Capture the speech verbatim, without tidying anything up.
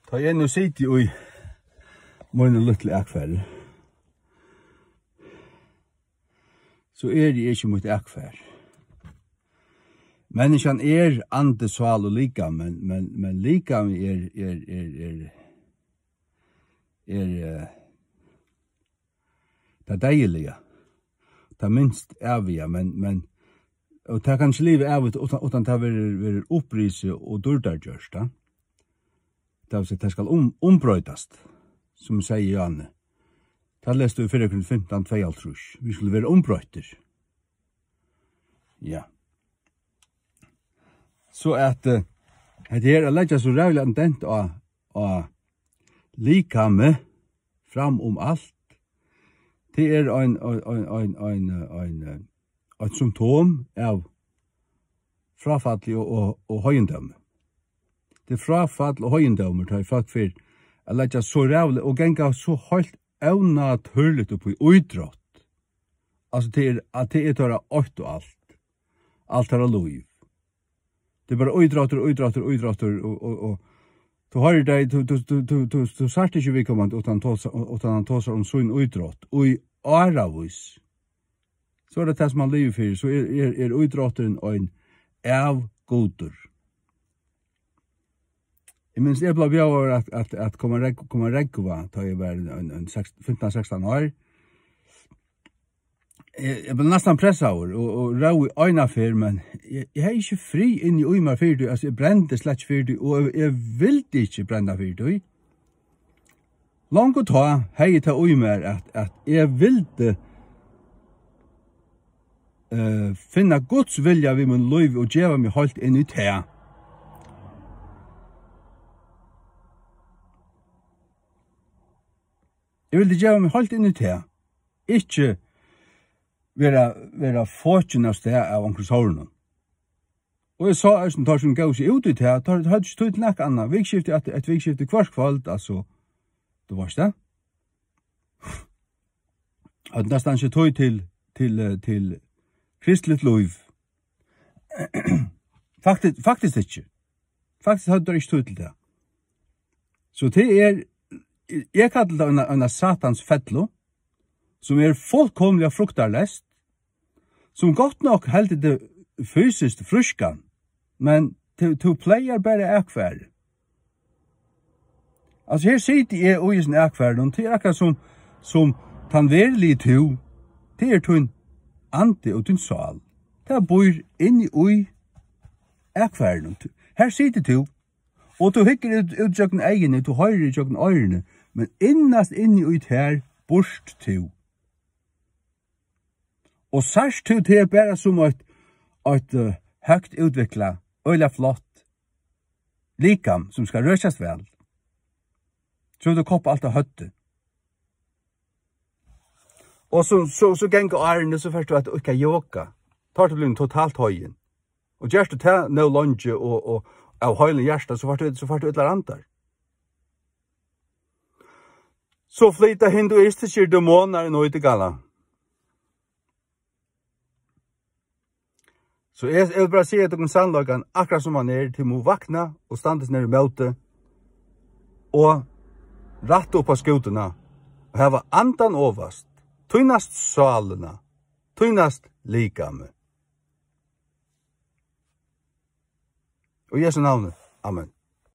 Tá eg nú siti í mínum lítla akfari, so eri eg ikki mítt akfar. Menniskjan er andi, sál og likam, men, men, men likam er, er, er, er, er, eh, tað deyðiliga, tað minst æviga, men, men, og tað kann ikki liva ævigt uttan, uttan tað verður, verður upprisið og dýrdargjørt, tá. Tað vil siga, tað skal um-, umbroytast, sum segði Johanne. Tað lesi eg í Fyrra Korint fimtan tveyoghálvtrýss. Vit skulu vera umbroyttir. Ja. So at, eh, hetta her at leggja so ræðuliga ein dent á, á likamið fram um alt, tað er ein, ein, ein, ein, ein, ein, eh, eitt symptom av fráfalli og, og, og heiðindómi. Tað er fráfall og heiðindómur, tá ið fólk fer at leggja so ræðuliga og ganga so heilt ónatúrligt upp í ítrótt. Altso, tað er, at tað er teirra eitt og alt. Alt teirra lív. Tað er bara ítróttur, ítróttur, ítróttur, og, og, og tú hoyrir tey, tú, tú, tú, tú, tú, tú sært ikki viðkomandi, uttan tosa, uttan hann tosar um sín ítrótt í áravís. So er tað tað, sum hann livir fyri, so er, er, er ítrótturin ein avgudur. Eg minnist, eg bleiv bjóðaður at, at, at koma at rógv-, koma at rógva, tá eg var ein, ein seks-, fimtan, sekstan ár. Eg, eg bleiv næstan pressaður og, og róð í eina ferð, men eg, eg hevði ikki frið inni í mær fyri tí, altso, eg brendi slett ikki fyri tí, og eg, eg vildi ikki brenna fyri tí. Longu tá hevði eg tað í mær, at, at eg vildi, eh, finna Guds vilja við mínum lívi og geva meg heilt inn í tað. Eg vildi geva meg heilt inn í tað. Ikki vera, vera fokin av stað av onkrum sórnum. Og eg sá eisini, teir sum góvu seg út í tað, teir, teir høvdu ikki tíð til nakað annað. Vikuskifti eftir, eftir vikuskifti, hvørt kvøld, altso, tú veitst tað. Høvdu næstan ikki tíð til, til, eh, til kristligt lív. Faktiskt, faktiskt ikki. Faktiskt høvdu teir ikki tíð til tað. So tað er, eg kalli tað eina, eina satans fellu, sum er fullkomiliga fruktarleyst, sum gott nokk heldur teg fysiskt frískan, men tú, tú plagar bara akfarið. Altso, her siti eg í hesum akfarinum, tað er akkurát sum, sum tann veruliga tú, tað er tín andi og tín sál. Tað býr inni í akfarinum. Her situr tú, og tú hyggur út, út gjøgnum eyguni, tú hoyrir gjøgnum oyruni, men innast inni í tær býrt tú. Og sært tú teg bara sum eitt, eitt, eh, høgt útviklað, øgiliga flott likam, sum skal røkjast væl. So hevur tú koppað alt á høvdið. Og so, so, so ganga árini, so fert tú at íðka yoga. Tá ert tú blivin totalt heiðin. Og gert tú tað nóg leingi og, og av heilum hjarta, so fært tú, so fært tú illar andar. So flyta hinduistiskir demonar inn í teg, Galla. So eg, eg vil bara siga tykkum sannleikan, akkurát sum hann er, tit mugu vakna og standast niður ímóti og rætta upp á skútuna og hava andan ovast, týnast sálina, týnast likamið. Og í Jesu navni. Amen.